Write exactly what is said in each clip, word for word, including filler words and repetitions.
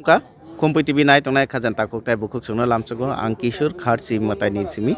Ka Khumpui T V nai tongnai khajang takhuk tei bukhuk chwngno lamsogo ang Kishore Kharchi mwtaini simi.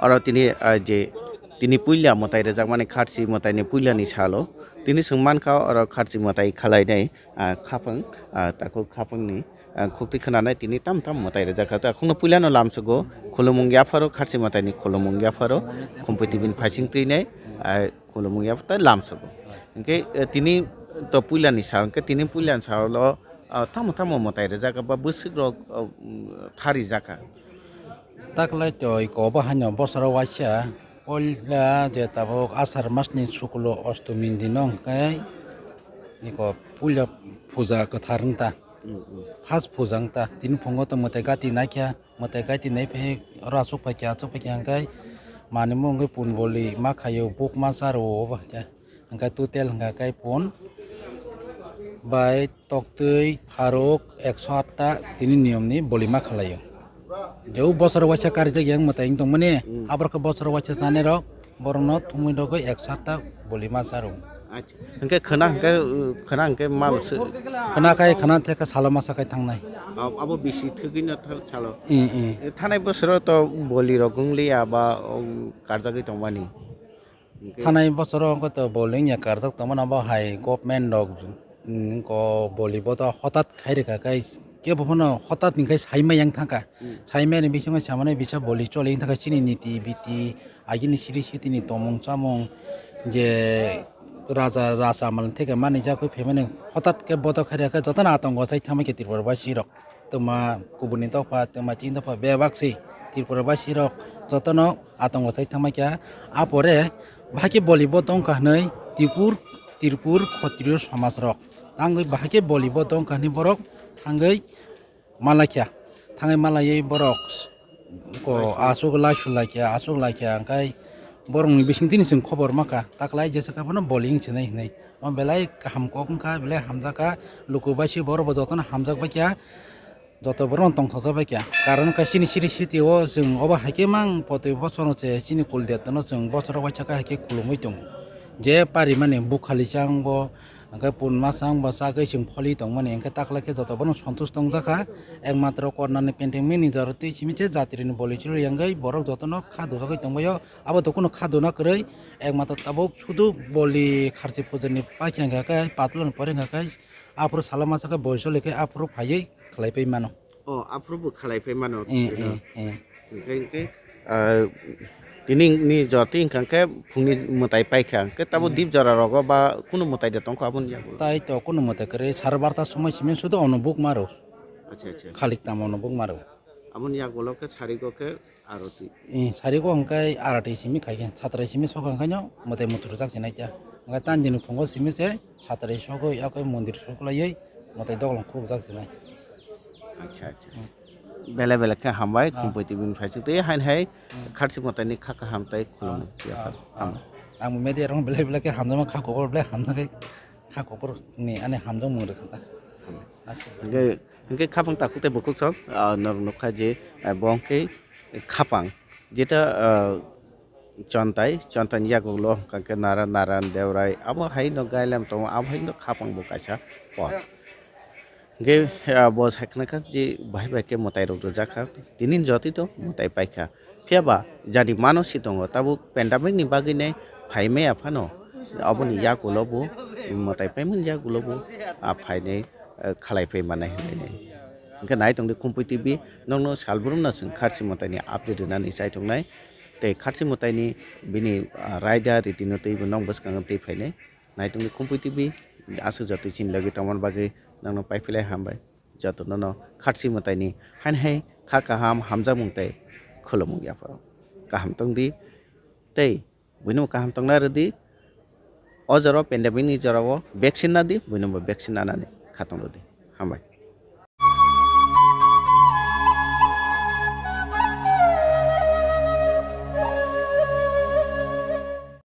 Oro tini, ah, je tini puila mwtai rwjakmani Kharchi mwtaini puilani salo tini chwng mankha oro Kharchi mwtai khalainai, ah, khapang, ah, takhuk khapangni, ah, khuktwi khwnanai tini tam tam mwtai rwjakha. Takhukno puilano lamsogo khulumung yapharo Kharchi mwtaini khulumung yapharo Khumpui T V ni phaising twinai, ah, khulumung yapharo tei lamsogo. Hwnkhe, eh, tini to puilani sal hwnkhe tini puilani salo ah, tamo tamo mwtai rwjak ba bwswk rok, ah, mm, tharijak kha. Taklai toi kobo haino bosoro waisa puila je tabuk asar masni sukulo ostomi dino hwnkhe niko puila puja kwthar wngta. First puja wngta tini phungo to mwtai gati naikha, mwtai gati naiphai oro achuk phaikha, achuk phaikha hwnkhe manwi mungwi punboli ma khaio, buk ma charo obo hwnkhe. Hwnkhe total hwnkha khe pun bai toktwi pharuk ekso atta tini niyomni bolima khlaio. Je o bosoro waisa karijak yang mwtai wng tongmani, aborokhe bosoro waisa chanai rok borokno thumui rogwi ekso atta bolima charo. Acha. Hwnkhe khwna hwnkhe, khwna hwnkhe ma bwswk? Khwna khai khwna thekha salo masa khai thangnai. Ab-, abo bisi thwgwino tha-, salo. I, i. Thanai bosoro to boli rok wngliya ba, um, karjagwi tongmani. Thanai bosoro wngkha to boli wngya karjak tongmani, abo hai government rok, mm, ko boli bo to hotat khai rwkha khai kebo phano hotat ni khai saima yang thangkha. Saima ni bisingo samani bisa boli choli wng thangkha chini niti biti agini siri siti ni tomung chamung je raja raja mal theke mani jakui phaimani hotat khe bodo khai rwkha jotono atongo sai thangma khe Tripura basi rok. Twma kubuni dopha, twma chini dopha bebak se Tripura basi rok jotono atongo sai thangma kya. Apore bahai khe boli bo tongkha hwnwi Tripur, Tripur Khotriyo somaj rok tangwi bahai khe boli bo tongkha hwnwi borok thangwi malakya, thangwi malaywi borok ko aswk lai sulai kya, aswk lai kya hwnkhe borokni bising tini chwng khobor mankha taklai jesa khe phano boli wng sinai hinwi. Omo belai kaham kok wngkha, belai hamjakha, luku bai se borok bo jotono hamjak bai kha, joto borok no tongthokjak bai kha. Karon khe chini siri siti o chwng obo hai khe mang poti bosor no se chini kul det no chwng bosoro waisa khe hai khe khulumui tongo. Je parimani bukhali chang bo, hwnkhe pun masang bo chagwi chwng pholi tongmani, hwnkhe taklai khe joto borok no santush tongjakha. Ekmatro kornani pending mini jaro twi simi se jatri ni boli choli yangwi borok jotono kha dujagwi tongbaio. Abo to kunu kha duna kwrwi, ekmatro tabuk sudu boli kharchi puja ni paikha hwnkha khe patla ni pore hwnkha khe aphuru salo masa khe boiso lekhe aphuru phaiwi khlai pai mano. O, aphuru bo khlai pai mano. Eh, eh, eh. Hwnkhe, hwnkhe, ah, tini ni jora twi hwnkha khe phungni mwtai paikha, hwnkhe tabuk dip jora rogo ba kunu mwtai de tongkha aboni yago? Tai to kunu mwtai kwrwi sar barta somoi simi sudu ono buk maro. Acha, acha. Khalik tamo ono buk maro. Aboni yagulo khe sarigo khe aroti. Eh, sarigo hwnkhe aroti simi khai khe, satrai simi sokha hwnkhe no mwtai mutrujak se naikha. Hwnkhe tandini phungo simi se satrai sogwi yakwi mondir soklaiwi mwtai doglam khulukjak se nai. Acha, acha. Hmm. Belai belai khe hambai, ah, Khumpui T V ni phaising twi hain hai, hmm, kharchi mwtai ni kha kaham tei khulumung, ah, yapha, ah, hambai. Ang media rok belai belai khe hamjakma kha kubur belai hamjaknai kha kubur ni ani hamjakmung rwkha ta. Hmm. Aswk. Hwnkhe Hwnkhe khapang takhuk tei bukhuk sok, ah, norok nukha je, ah, bo hwnkhe khapang. Jeta, ah, chontai, chontaini yagulo hwnkha khe nara, naran, deurai, abo haino gailam tongo, abo haino khapang bo kaisa por. Hwnkhe, ah, bo sai khna kha je bahai bai khe mwtai rok rwjak kha, tini jotoi to mwtai paikha. Phiya ba jani mano si tongo, tabuk pandemic ni bagwi nai phai maya phano, aboni yagulo bo mwtai paimani yagulo bo, ah, phainai, ah, khalai phai manai hinwi nai. Hwnkhe nai tongdi Khumpui T V, nokno salbrumno chwng kharchi mwtaini update rwnani chai tongnai. Tei kharchi mwtaini bini, ah, raida ritino twibo nok bwskango twi phainai. Nai tongdi Khumpui T V, aswk jotoi chini logi tongmani bagwi nokno paiphailai hambai. Jotono no kharchi mwtaini haini hai kha kaham hamjakmung tei khulumung yapharo kaham tongdi tei buino kaham tongna rwdi. O jora pandemic ni jora o vaccine nadi, buino bo vaccine nanani kha tong rwdi. Hambai.